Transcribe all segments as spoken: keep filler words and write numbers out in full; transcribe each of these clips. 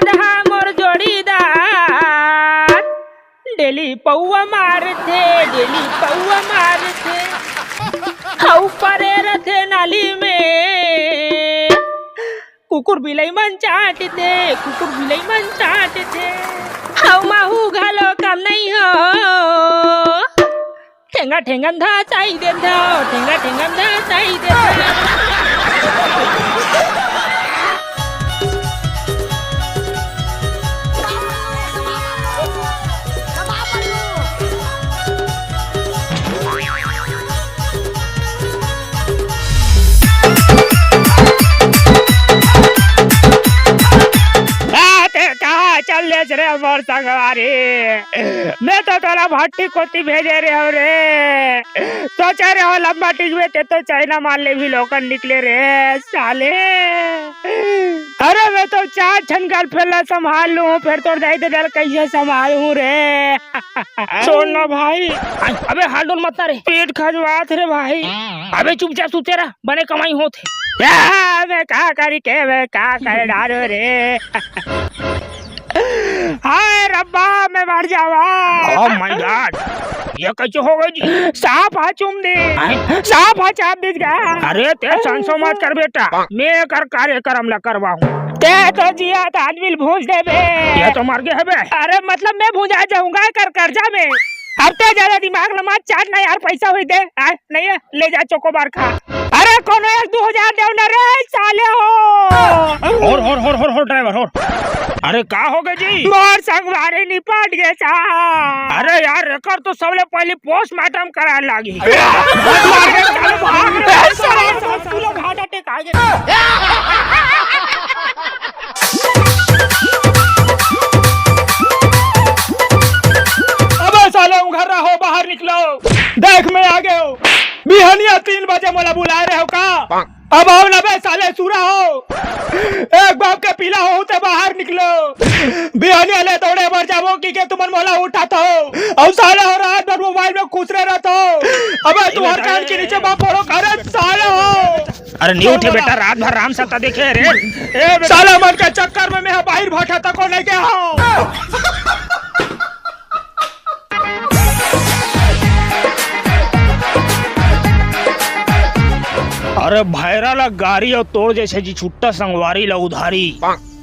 रहा मोर जोड़ीदार, डेली पौवा मारथे, डेली पौवा मारथे। अउ परे रथे नाली में, कुकुर बिलई मन चाटथे, कुकुर बिलई मन चाटथे। अउ महू घलो कम नइ हो, ठेंगा ठेंगन धसाई देथव, ठेंगा ठेंगन धसाई देथव। आ, ते कहाँ चल देस रे मोर संगवारी? मैं तो तोला भट्टी कोती भेजे रेहेंव रे। सोचे रेहेंव लंबा टिकबे, ते तो चाइना माल ले भी लोकन निकले रे साले। अरे मैं तो चार झन गर्लफ्रेंड ला संभाल लूं, फेर तोर दाई ददा ल कइसे संभालहूं रे? छोड़ ना भाई। अबे हाल डोल मत ना रे, पेट खजवात रे भाई। अबे चुपचाप सुते रह, बने कमाई होत हे। या, मैं का करी के, मैं का कर डारो रे। हाय रब्बा, मैं मर जावा। Oh my God, ये कइसे हो गे जी? सांप हा चूम दे। हैं? सांप हा चाब दे गा। अरे ते संसो मत कर बेटा, मैं एकर कार्यक्रम ला करवाहूं। ते तो जियत आदमी ल भूंज देबे। ये तो मर गे हे बे। अरे मतलब मैं भुंजा जाहूं गा एकर कर्जा में। अब ते जादा दिमाग ल मत चाट ना यार, पइसा होही दे। आय, नहीं हे, ले जा चोकोबार खा। अरे कोनो एक दू हजार देव ना रे साले हो। होर, होर, होर, होर, होर, ड्राइवर, होर। अरे का हो गे जी? मोर संगवारी निपट गे सा। अरे यार, एकर तो सबले पहिली पोस्टमार्टम कराय लागही। अरे, मार के साले भाग रे। साले, साले, साले, हार्ट अटैक आ गे। अबे साले, उघर रहो, बाहर निकलो। देख, मैं आ गेंव। बिहनिया तीन बजे मोला बुलाय रहेव का? अब आओ ना बे साले, सुरा हो। एक बाप के पीला हो ते बाहर निकलो। बिहनिया ले दौड़े बर जाबो कि के तुमन मोला उठात हो। अउ साले हो रात भर मोबाइल में खुसरे रहत हो। अबे तुंहर कान के नीचे बाप पड़ो करे साले हो। अरे नहीं उठे बेटा, रात भर राम सत्ता देखे रे। ए बेटा। साला मन के चक्कर में मैं बाहिर भाठा तको नहीं गया हूँ। अरे भैरा ला गारी अउ तोर जइसे जी छुट्टा संगवारी ला उधारी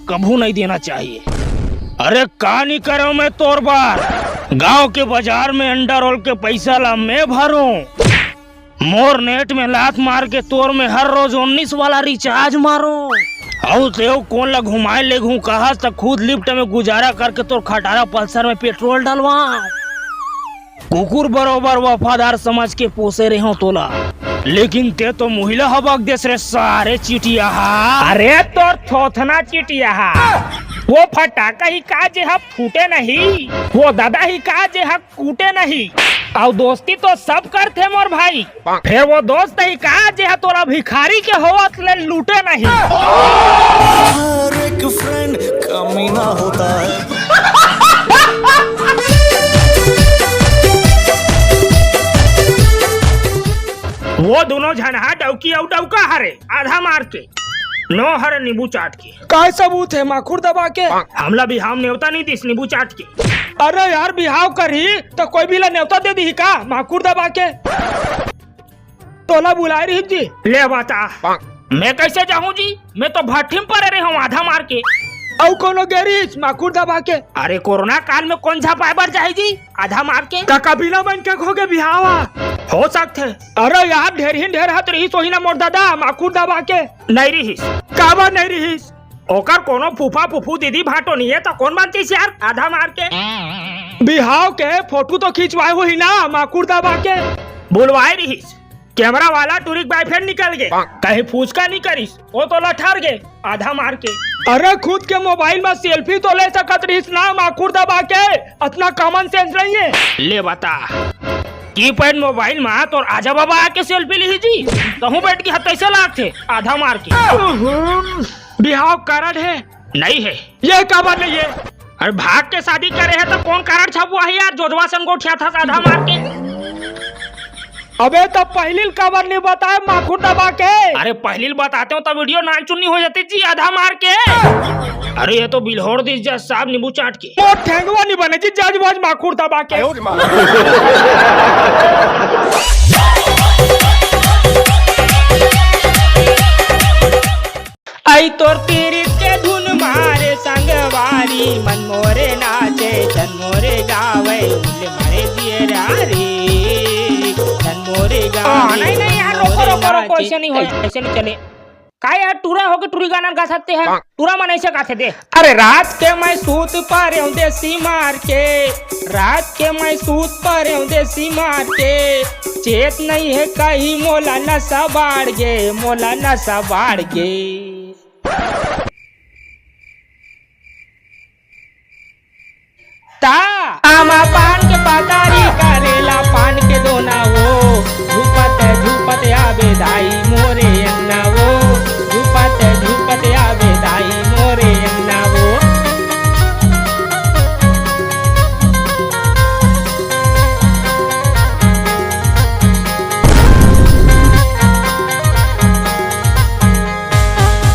कभू नहीं देना चाहिए। अरे का नहीं करेंव मैं तोर बर, गांव के बाजार में अंडा रोल के पइसा ला मैं भरों। मोर नेट में लात मार के तोर में हर रोज उन्नीस वाला रिचार्ज मारों। अउ तेव कोन ला घुमाय लेगहूं कहस त खुद लिफ्ट में गुजारा करके तोर खटारा पल्सर में पेट्रोल डलवांव। कुकुर बरोबर वफादार समझ के पोसे रहेंव तोला, लेकिन ते तो मुहिला हबक देस रे सारे चिटिया हा। अरे तोर थोथना चिटिया हा, वो फटाका ही का जे हा फूटे नहीं, वो ददा ही का जे हा कूटे नहीं। अउ दोस्ती तो सब करथे मोर भाई, फेर वो दोस्त ही का जे हा तोला भिखारी के होवत ले लूटे नहीं। हर एक फ्रेंड कमीना होता है। वो दूनों झन हा डौकी अउ डौका हरे, आधा मार के। नो हरे नींबू चाट के। काय सबूत हे माखुर दबा के? हमला बिहाव नेवता नहीं दिस नींबू चाट के। अरे यार, बिहाव करही त कोई भी ला नेवता दे दिही का माखुर दबा के? तोला बुलाय रहिस जी। ले बता, मैं कइसे जाहूं जी? मैं तो भट्ठी में परे रहेंव आधा मार के। अउ कोनो गे रिहिस माखुर दबा के? अरे कोरोना काल में कोन झपाय बर जाही जी आधा मार के? त कबीला मन के होगे बिहाव हा। हो सकथे। अरे यार, ढेरहिन ढेर हत रहिस होही ना मोर ददा माखुर दबा के। नहीं रिहिस। काबर नहीं रिहिस? ओकर कोनो फूफा फूफू दीदी भांटो नहीं हे त कोन बनतिस यार आधा मार के? बिहाव के फोटो तो खिंचवाय होही ना माखुर दबा के? बुलवाय रिहिस। कैमरा वाला टूरी के बॉयफ्रेंड निकल गे, कहीं फुसका नहीं करिस, वो तो लठर गे आधा मार के। अरे खुद के मोबाइल में सेल्फी तो ले सकत रहिस ना माखुर दबा के, अतना कॉमन सेंस नहीं हे। ले बता, कीपैड मोबाइल में तोर आजा बाबा आके सेल्फी लिही जी, तहूं बैठ के हतैसे लागथे आधा मार के। बिहाव कारड हे? नहीं हे। ये काबर नहीं हे? अरे भाग के शादी करे हे त कोन कारड छपवाही यार, जोजवा सन गोठियाथस आधा मार के। अबे त पहिली ल काबर नहीं बताय माखुर दबा के? अरे पहिली ल बतातेंव त वीडियो नानचुन्नी हो जातिस जी आधा मार के। अरे, ये तो बिल्होर दिस जस साहब नींबू चाट के। मोर ठेंगवा नी बने जी, जज बज माखुर दबा के। आई तोर पीरित के धुन मारे संगवारी, मन मोरे नाचे, तन मोरे गावे, उल्ले मारे जियरा रे, तन मोरे गावे, नहीं, नहीं यार, रोको, रोको, रोको, ऐसे नहीं होय, ऐसे नहीं चले। का यार, टूरा होके टूरी गाना गा सकते हैं? टूरा मन ऐसे गाथे दे। अरे रात के मैं सूत परेंव देसी मार के, रात के मैं सूत परेंव देसी मार के, चेत नहीं है कहीं मोला नशा बाढ़ गे, मोला नशा बाढ़ गे। ता आमा पान के पातारी, करेला पान के दोना हो,